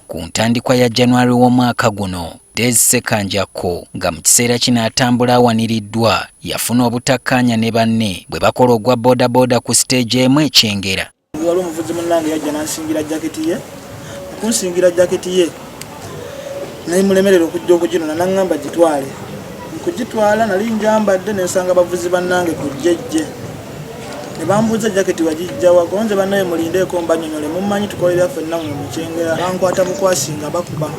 Ku ntandikwa ya January w'omwaka guno, Dez Ssekanjakko nga mu kiseera kino atambula awaniriddwa yafuna obutakkaanya ne banne bwe bakola ogwa bodaboda ku siteegi emu e Kyengera. Waliwo omuvuzi munnange yajja n'ansingira jaketi ye, okunsingira jaketi ye nemulemerera okujja okuginona n'aŋŋamba gitwale. Mu kugitwala nali njambadde ne nsanga bavuzi bannange ku jjejje ne bambuuza jaketi wagijja wa, gonze bannaye mulindeeko mbanyonyole, mummanyi tukolera ffenna muno mu Kyengera. Bankwata bukwasi nga bakuba.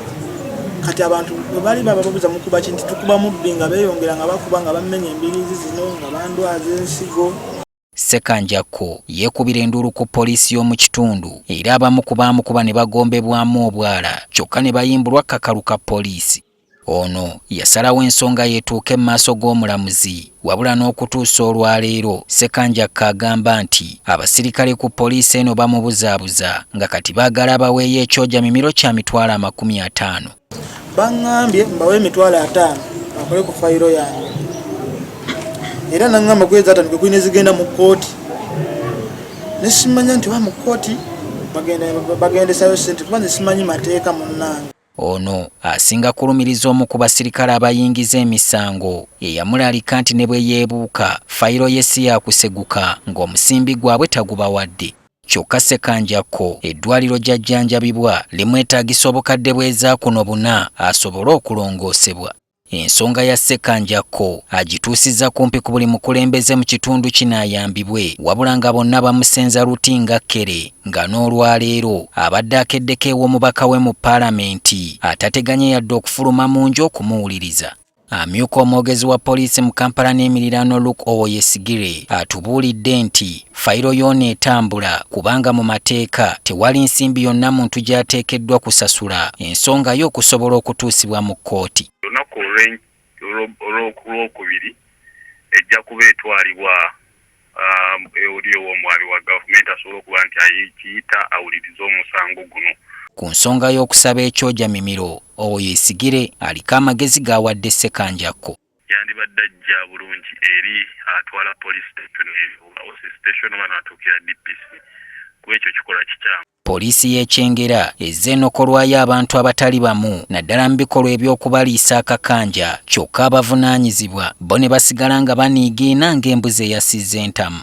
Kati abantu bwe bali bababuuza mukuba ki nti tukuba mubbi, nga beeyongera nga bakuba nga bammenya embiriizi zino nga bandwaza ensigo. Ssekanjakko yeekubira enduulu ku poliisi y'omu kitundu era abamu ku baamukuba ne bagombebwamu obwala kyokka ne bayimbulwa kakalu ka poliisi. Ono yasalawo ensonga yeetuuke mu maaso g'omulamuzi wabula n'okutuusa olwaleero Ssekanjakko agamba nti abasirikale ku poliisi eno bamubuzaabuza nga kati baagala abaweeyo ekyoja mimiro kya 50,000. Baŋŋambye mbawe 50,000 bakole ku fayiro yange era naŋŋamba kwezi ataano kwe kulina ezigenda mu kkooti ne simanya nti oba mu kkooti bagendesayo ssente kuba nze simanyi mateeka munnange. Ono asinga kulumiriza omu ku basirikale abayingiza emisango eyamulaalika nti ne bwe yeebuuka fayiro ye si yaakuseguka ng'omusimbi gwabwe tagubawadde. Kyokka Ssekanjakko eddwaliro gy'ajjanjabibwa limwetaagisa obukadde bw'ezaakuno 4 asobole okulongoosebwa. Ensonga ya Ssekanjakko agituusizza kumpi ku buli mukulembeze mu kitundu kino ayambibwe wabula nga bonna bamusenza luti nga kkere nga n'olwaleero abadde akeddeko ew'omubaka we mu paalamenti atateganye yadde okufuluma mu nju okumuwuliriza. Amyuka omwogezi wa poliisi mu Kampala n'emiriraano Luke Owoyesigire atubuulidde nti fayiro y'ono etambula kubanga mu mateeka tewali nsimbi yonna muntu gy'ateekeddwa kusasula ensonga ye okusobola okutuusibwa mu kkooti. Olunaku olwokubiri ejja kuba etwalibwa eri ow'omwabi wa gavumenti asobole okuba nti ayikiyita awulirize omusango guno. Ku nsonga y'okusaba ekyoja mimiro, Owoyesigire aliko amagezi g'awadde Ssekanjakko. Yandibadde ajja bulungi eri atwala police station oba OC station oba n'atuukira DPC kuba ekyo kikola kikyamu. Poliisi y'e Kyengera ezze enokolwayo abantu abatali bamu naddala mu bikolwa eby'okubaliisa akakanja kyokka abavunaanyizibwa bo ne basigala nga baniigiina ng'embuzi eyasizza entamu.